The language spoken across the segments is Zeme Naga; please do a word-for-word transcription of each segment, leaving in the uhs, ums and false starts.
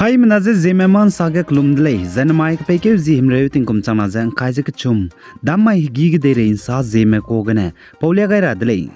Haimena ze Zeme ma nsa ge kelum de lei, zai namai kepeikeu zi himreu tingkum changna ze ngkai ze kechum, dam mai hegî gedeirei nsa Zeme ka gene paulia gai ra de lei.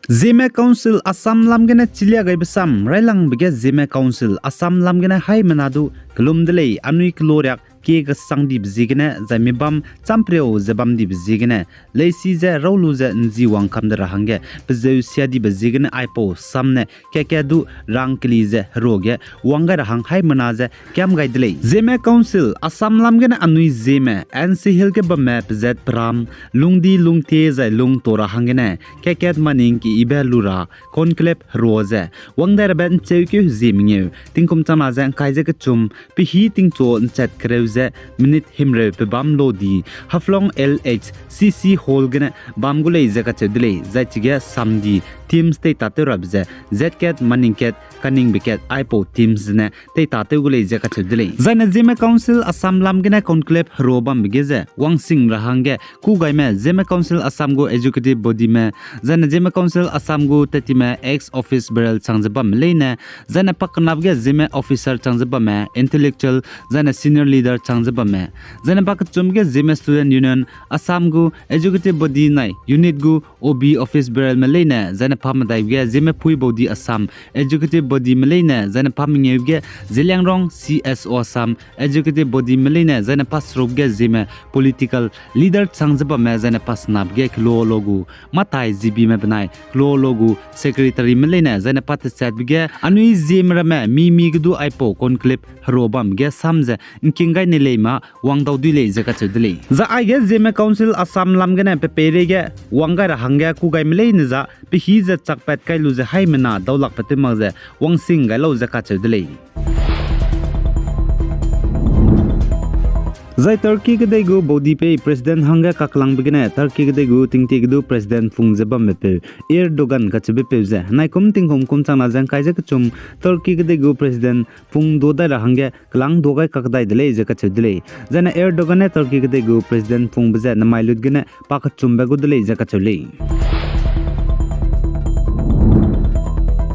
Zeme Council Assam lam gene chilia gaibe sam railangbe ge Zeme Council Assam lam gene haimena du kelum de lei, anui kelo riak kie kesang dibe ziegene zai mi bam champriu ze bam dibe ziegene, leisi ze raw lu ze nzi wang kam de ra hangge pezeu sia dibe ziegene aipau sam ne kat-kat du rang keli ze herua ge wang gai ra hang haimena ze kiam gai de lei. Zeme Council Assam lam gene anui Zeme, N C Hills ge bamme pezat peram, lungdi lungtie zai lung ta ra hanggene kat-kat maning keyibe lu ra conclave herua ze wang dai rabe ncheukeu hezie mengeu tingkum changna ze ngkai ze kechum, pehî tingchu nchat kereu ze minute himreu pe bam lo di Haflong L H C C Hall gene bam gu lei ze kacheu de lei, zai chige sam di themes tei tatew rabe ze zat kat maning kat kaningbe kat aipau themes zene tei tatew gu lei ze kacheu de lei. Zaine Zeme Council Assam lam gene conclave herua bambe ge ze wangsing ra hangge kugaime Zeme Council Assam gu executive bodyme, zaine Zeme Council Assam gu tatime ex office bearer chang ze bamme leine, zaine pakenabe ge Zeme officer chang ze bamme intellectual, zaine senior leader chang ze bamme, zaine pakechumbe ge Zeme Student Union Assam gu executive body nai unit gu O B office bearerme leine, zaine pamedaibe ge Zeme Pui Baudi Assam executive bodyme leine, zaine pamengeube ge Zeliangrong C S O Assam executive bodyme leine, zaine paseruk ge Zeme political leader chang ze bamme, zaine pasenabe ge keloa lo gu matai G Bme benai keloa lo gu secretaryme leine, zaine patechatbe ge anui Zeme ramme mi mi ge du aipau conclave herua bam ge sam ze ngking gai ne lei ma wang dau dui lei ze kacheu de lei. Zai aige Zeme Council Assam lam gene pe peireige wang gai ra hangge kugaime leine za pehî ze chakpat kai lu ze haimena daulakbe tew mak ze wangsing gai lau ze kacheu de lei. Zai Turkey kedei gu baudi pei president hangge kaklangbe gene Turkey kedei gu tingtie ge du president pung ze bamme peu Erdogan kacheube peu ze naikum tingkum kum changna ze ngkai ze kechum Turkey kedei gu president pung du dai ra hangge kelang du gai kakdai de lei ze kacheu de lei. Zaine Erdogan ne Turkey kedei gu president pungbe ze nemai lut gene pa kechumbe gu de lei ze kacheu lei.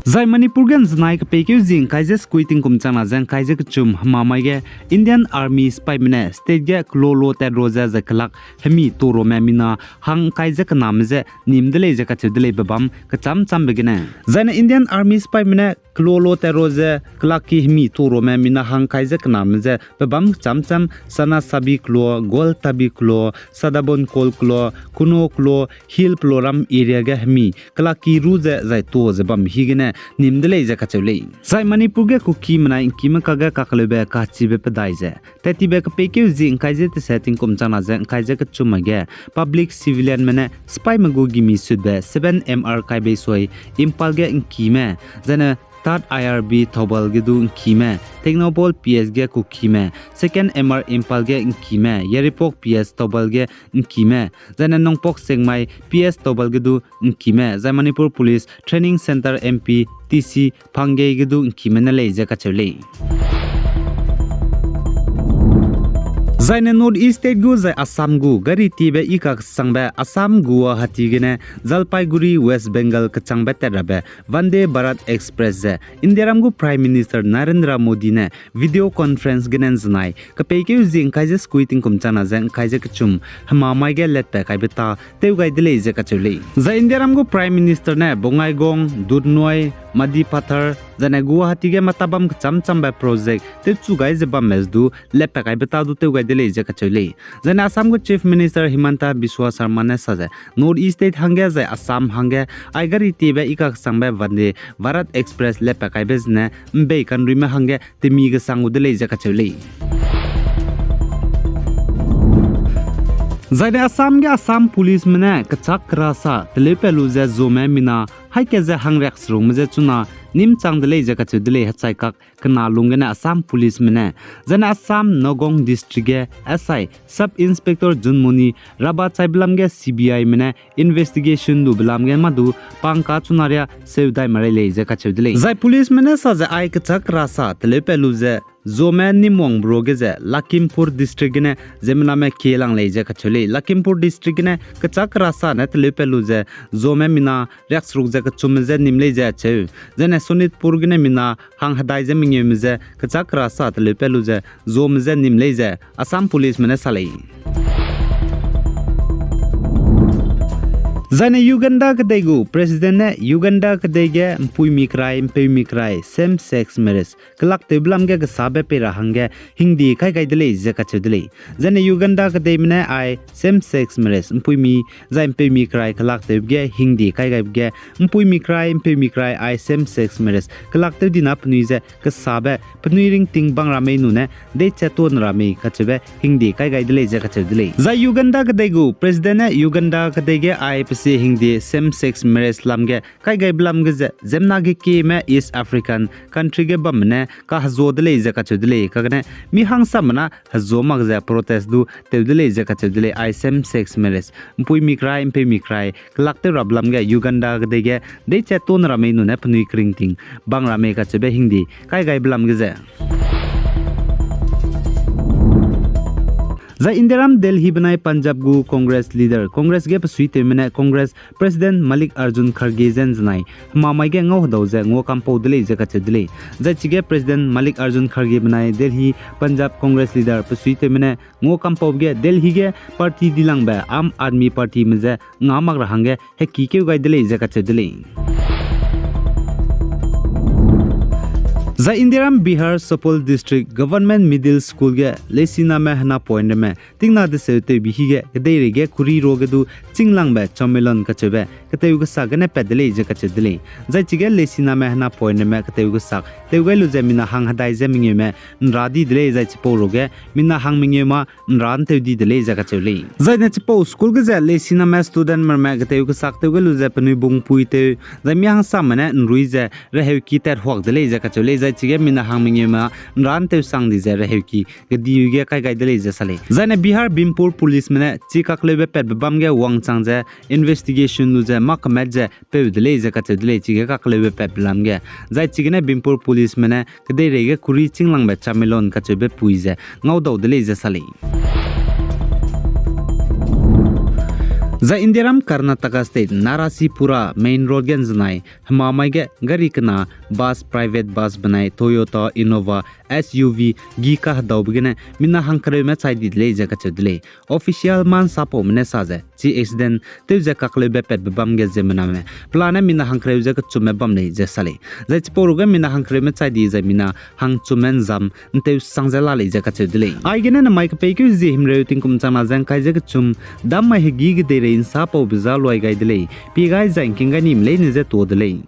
Zai Manipur ge nzenai kepeikeu zi ngkai ze sekui tingkum changna ze ngkai ze kechum hemamai ge Indian Army sipaime ne state ge keloa lo tat ro ze zai kelak hemi ta rame mina hang ngkai ze kename ze nim de lei ze kacheu de lei bebam kecham chambe gene. Zaine Indian Army sipaime ne keloa lo tat ro ze kelak ki hemi ta rame mina hang ngkai ze kename ze bebam kecham cham Chanasabi keloa, Gwaltabi keloa, Sadabon Kol keloa, Kuno keloa, Hill peloaram area ge hemi kelak ki ru ze zai ta ze bam higene nim de lei ze kacheu lei. Zai Manipur ge Kukime nai ngkime kage kakeleube kachibe pedai ze tat tibe kepeikeu zi ngkai ze tese tingkum changna ze ngkai ze kechum mai ge public civilianme ne sipaime gu gimi sutbe seven M R kaibeisoi Imphal ge ngkime, zaine Third I R B Thoubal ge du ngkime, Tengnoupal P S ge Kukime, Second M R Imphal ge ngkime, Yairipok P S Thoubal ge ngkime, zaine Nongpok Sengmai P S Thoubal ge du ngkime, zai Manipur Police Training Centre M P T C Phangei ge du ngkime ne lei ze kacheu lei. Zaine North East State gu zai Assam gu gari tiebe i kaksangbe Assam Guwahati gene Jalpaiguri West Bengal kechangbe tat rabe Vande Bharat Express ze Indiaram gu Prime Minister Narendra Modi ne video conference gene nzenai kepeikeu zi ngkai ze sekui tingkum changna ze ngkai ze kechum hemamai ge letpat kaibe ta tew gai de lei ze kacheu lei. Zai Indiaram gu Prime Minister ne Bongaigaon, Dudhnoi, Madipathar, zaine Guwahati ge matabam kecham chambe project tewchu gai ze bamme du letpat kaibe ta du tew gai de lei ze kacheu lei. Zaine Assam gu Chief Minister Himanta Biswa Sarma ne sa ze North East State hangge zai Assam hangge ai gari tiebe i kaksangbe Vande Bharat Express letpat kaibe zene mbei kanruime hangge temi kesang gu de lei ze kacheu lei. Zaine Assam ge Assam Policeme ne kechak kerasa teleupat lu ze zome mina haî kat ze hangriakserungme je chuna nîmchang de lei ze kacheu de lei hechaikak kena lung gene Assam Policeme ne. Zaine Assam Nagaon District ge S I Sub Inspector Junmoni Raba chaibe lam ge C B Ime ne investigation lube lam ge mâ du pangka chuna riâ seu dai merei lei ze kacheu de lei. Zai policeme ne sa ze ai kechak kerasa teleupat lu ze Zome nimwangbe ruage ze Lakhimpur District gene ziemmename kielang lei ze kacheu lei. Lakhimpur District gene kechâk kerasa ne teleupat lu ze zome mina riakseruk ze kechumme je nîm lei ze cheu. Zaine Sonitpur gene mina hanghedai ze mengeume je kechâk kerasa teleupat lu ze zome je nîm lei ze Assam Policeme ne sa lei. Zaine Uganda kedei gu President ne Uganda kedei ge ’mpuimi kerai, ’mpeumi kerai, same sex marriage, kelaktewbe lam ge kesabe pei ra hangge hingde kai gai de lei ze kacheu de lei. Zaine Uganda kedeime ne ai same sex marriage, ’mpuimi zai ’mpeumi kerai kelaktewbe ge hingde kai gaibe ge, ’mpuimi kerai, ’mpeumi kerai ai same sex marriage kelaktew dina penui ze kesabe, penui ringting bang ra mei nune deichat tuâ ne ra mei kacheube hingde kai gai de lei ze kacheu de lei. Zai Uganda kedei gu President ne Uganda kedei ge ai pe sie hingde same sex marriage lam ge kai gaibe lam ge ze ziemmena gekieme East African country ge bamme ne kahezua de lei ze kacheu de lei. Kagene mi hangsamme na hezua mak ze protest du tew de lei ze kacheu de lei. Ai same sex marriage, ’mpuimi kerai, ’mpeumi kerai kelaktew rabe lam ge Uganda kedei ge deichat tuâ ne ra mei nune penui keringting bang ra mei kacheube hingde kai gaibe lam ge ze. Zai Indiaram Delhi benai Punjab gu Congress leader, Congress ge pesuitewme ne Congress President Mallikarjun Kharge ze ’nzenai hemamai ge ngau hedau ze nguakampau de lei ze kacheu de lei. Zai chige President Mallikarjun Kharge benai Delhi Punjab Congress leader pesuitewme ne nguakampau ge Delhi ge party dilangbe Aam Aadmi Partyme je nga mak ra hangge hekikeu gai de lei ze kacheu de lei. Zai Indiaram Bihar Supaul District Government Middle School ge leisiname henapoine ramme tingna deseu tewbe hige kedeirei ge kuri ruage du chînglangbe chow melon kacheube ketew kesak gene pat de lei ze kacheu de lei. Zai chige leisiname henapoine ramme ketew kesak tew gai lu ze mina hanghedai ze mengeume ’nra di de lei, zai chipau ruage mina hang mengeu ma ’nra ’ntew di de lei ze kacheu lei. Zaine chipau school ge ze leisiname studentme ramme ketew kesak tew gai lu ze penui bungpui tew, zai mi hangsamme ne ’nrui ze reheuki tathuak de lei ze kacheu lei. Zai chige mina hang mengeu ma ’nra ’ntew sang di ze reheuki kedi ge kai gai de lei ze sa lei. Zaine Bihar Bimpur Policeme ne chi kakleube patbe bam ge wangchang ze investigation lu ze mâ kemat ze peu de lei ze kacheu de lei, chige kakleube patbe lam ge. Zai chigene Bimpur Policeme ne kedeirei ge kuri chînglangbe chow melon kacheube pui ze ngaudau de lei ze sa lei. Zai Indiaram Karnataka State Narasipura main road ge ’nzenai hemamai ge gari kena bus, private bus benai Toyota Innova S U V gi kahedaube gene mina hangkereume chai di de lei ze kacheu de lei. Official ma ’nsapaume ne sa ze chi accident tew ze kakleube patbe bam ge ziemmename pelane mina hangkereu ze kechumme bam lei ze sa lei. Zai chipau ruage mina hangkereume chai di zai mina hangchumme ’nzam ’ntew sang ze la lei ze kacheu de lei. Aigene namai kepeikeu zie himreu tingkum changna ze ’ngkai ze kechum dam mai hegî kedeirei ’nsapaube za luai gai de lei. Pie gai zai ’ngking gai nime leine ze tuâ de lei.